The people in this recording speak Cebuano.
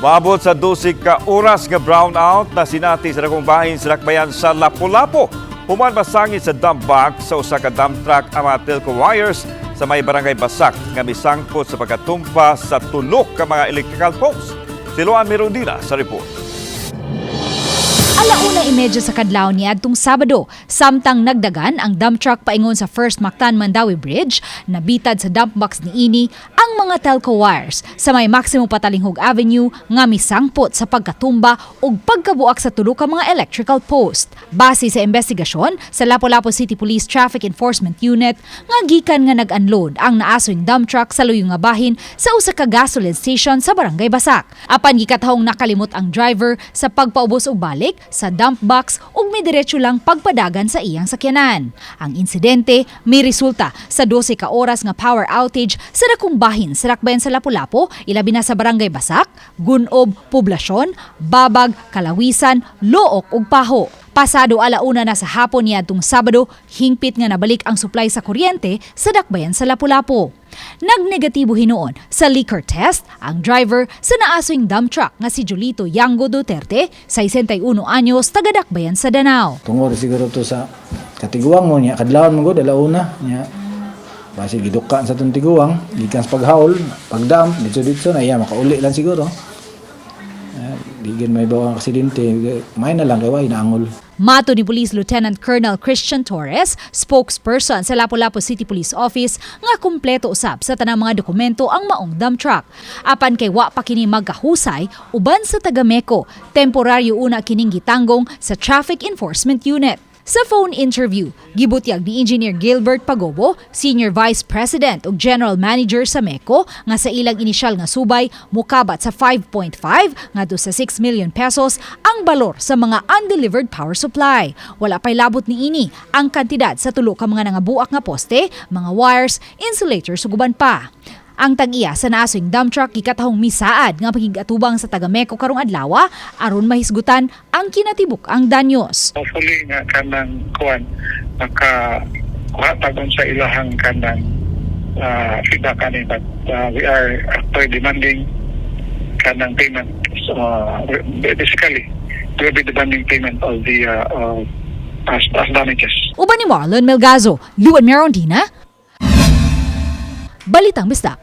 Maabot sa 12 ka oras nga brownout na sinati sa dakong bahin sa dakbayan sa Lapu-Lapu. Human masangit sa dump box sa usa ka dump truck ang mga telco wires sa may Barangay Basak nga misangpot sa pagkatumba sa tulo ka mga electrical posts. Si Luan Mirondina sa report. 1:30 sa kadlaw niadtong Sabado, samtang nagdagan ang dump truck paingon sa First Mactan Mandaue Bridge, nabitad sa dump box niini ang mga telco wires sa may Maximo Patalinghug Avenue nga misangpot sa pagkatumba ug pagkabuak sa tulo ka mga electrical post. Base sa investigasyon sa Lapu-Lapu City Police Traffic Enforcement Unit, nga gikan nga nag-unload ang naasoy dump truck sa luyo nga bahin sa usa ka gasoline station sa Barangay Basak. Apan gikatahong nakalimot ang driver sa pagpaubos og balik sa dump box ug midiretso lang pagpadagan sa iyang sakyanan. Ang insidente may resulta sa 12 ka oras nga power outage sa dakong bahin sa dakbayan sa Lapu-Lapu, ilabi na sa Barangay Basak, Gunob, Poblasyon, Babag, Kalawisan, Looc ug Pajo. Pasado 1:00 na sa hapon niadtong Sabado, hingpit nga nabalik ang supply sa kuryente sa dakbayan sa Lapu-Lapu. Nagnegatibo hinuon sa liquor test ang driver sa naasoy dump truck nga si Julito Yango Duterte, 61 anyos, taga-dakbayan sa Danao. Tungod siguro to sa katiguang mo niya, kadlawon mo gud 1:00 niya. Basi gidukan sa tong tiguang, gikan sa paghaul, pagdam, ditso-ditso na iya makauli lang siguro. Di gid may bawa ang aksidente, may na lang kay way naangol. Mato ni Police Lieutenant Colonel Christian Torres, spokesperson sa Lapu-Lapu City Police Office, nga kumpleto usab sa tanang mga dokumento ang maong dump truck. Apan kay wa pa kini magkahusay uban sa taga-MECO, temporaryo una kining gitanggong sa Traffic Enforcement Unit. Sa phone interview, gibutyag ni Engineer Gilbert Pagobo, Senior Vice President ug General Manager sa MECO, nga sa ilang inisyal nga subay mukabat sa 5.5 ngadto sa 6 million pesos ang balor sa mga undelivered power supply. Wala pa'y labot niini ang kantidad sa tulo ka mga nangabuak nga poste, mga wires, insulators ug uban pa. Ang tag-iya sa naasoy dump truck gikatahong misaad nga paghigatubang sa taga-MECO karong adlaw aron mahisgutan ang kinatibuk-ang danyos. Hopefully nga kanang kuan maka kuha tagon sa ilahang kanang feedback ani, but we are actually demanding kanang payment. So basically we will be demanding payment of the as damages. Uban ni Marlon Melgazo, Luan Merondina, Balitang Bisdak.